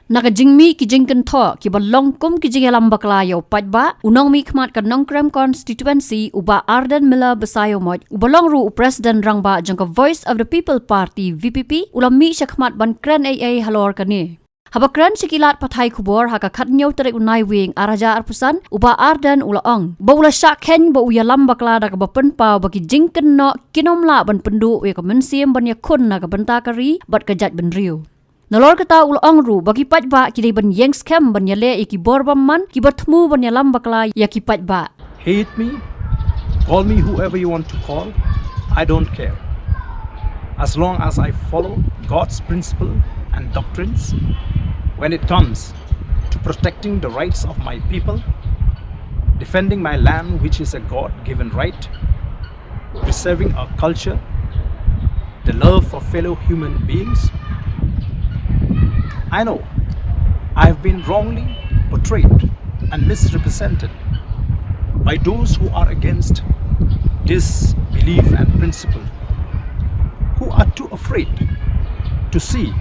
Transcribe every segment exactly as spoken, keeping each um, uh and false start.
Na ka jingmih ki jingkynthoh kiba long kum ki jingïalam bakla ïa u paidbah, u nongmihkhmat ka Nongkrem Constituency u Bah Ardent Miller Basaiawmoit, uba long ruh u President Rangbah jong ka Voice of the People Party, V P P, u la mih shakhmat ban kren ei ei halor kane. Haba kren sha ki lad pathai khubor ha ka khathynñiew tarik u Naiwieng arhajar arphew san, u Bah Ardent u la ong ba u la shah kheiñ ba u ïalam bakla da kaba pynpaw ba ki jingkynnoh kin ym lah ban pynduh ïa ka mynsiem ban ïakhun na ka bynta ka ri bad ka jaitbynriew. Nalor kata u la ong ruh ba ki paidbah ki dei ban ïeng skhem ban ïaleh ïa ki bor bymman kiba thmu ban ïalam bakla ïa ki paidbah. Hate me, call me whoever you want to call. I don't care. As long as I follow God's principle and doctrines when it comes to protecting the rights of my people, defending my land, which is a God given right, preserving our culture, the love for fellow human beings. I know I have been wrongly portrayed and misrepresented by those who are against this belief and principle, who are too afraid to see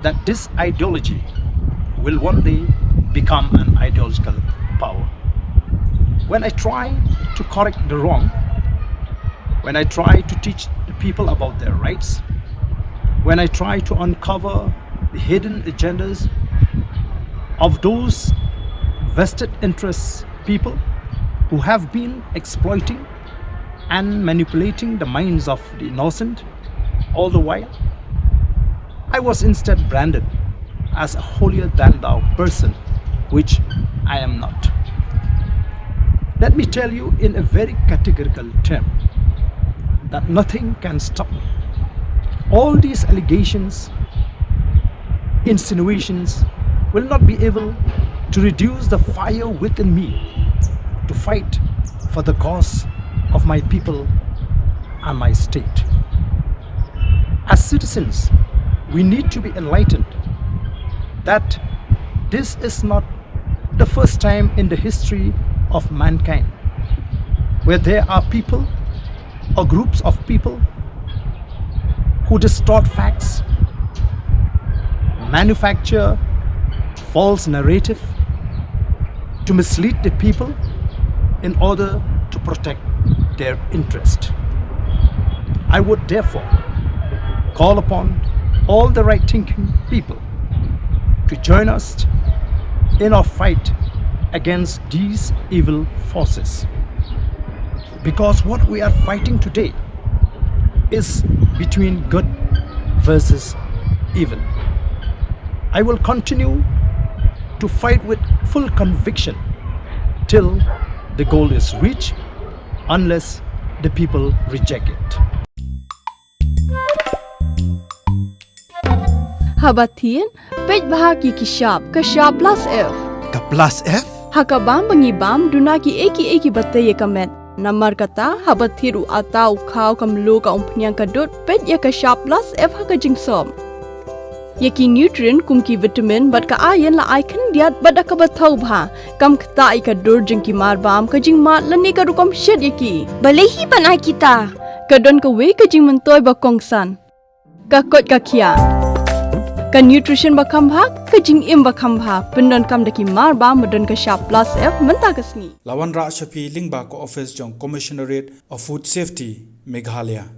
that this ideology will one day become an ideological power. When I try to correct the wrong, when I try to teach the people about their rights, when I try to uncover the hidden agendas of those vested interests people who have been exploiting and manipulating the minds of the innocent all the while, I was instead branded as a holier than thou person, which I am not. Let me tell you in a very categorical term that nothing can stop me. All these allegations, insinuations will not be able to reduce the fire within me to fight for the cause of my people and my state. As citizens, we need to be enlightened that this is not the first time in the history of mankind where there are people or groups of people who distort facts, manufacture false narrative to mislead the people in order to protect their interest. I would therefore call upon all the right thinking people to join us in our fight against these evil forces. Because what we are fighting today is between good versus evil. I will continue to fight with full conviction till the goal is reached, unless the people reject it. Haba thied, peit bha ki ki shap, ka shap plus F. Ka plus F? Ha ka bam ba ngi bam, duna ki ei ki ei kiba tei ïa ka met. Namar kata, haba thied u atta, u khaw, ka mluh, ka umphniang, ka dud, peit ïa ka shap plus F ha ka jingsop. Ïa ki nutrient kum ki vitamin bad ka iron la ai khyndiat bad da kaba thaw bha. Kam ktah ïa ka dur jong ki marbam, ka jingmad lane ka rukom shet ïa ki. Balei hi ban ai kita? Ka don kawei ka jingmyntoi ba kongsan. Ka koit ka khiah. Ka nutrition ba kham bha, ka jingim ba kham bha. Pyndonkam da ki marbam ba don ka shap plus F mynta ka sngi. La wanrah sha phi lyngba ka office jong Commissionerate of Food Safety, Meghalaya.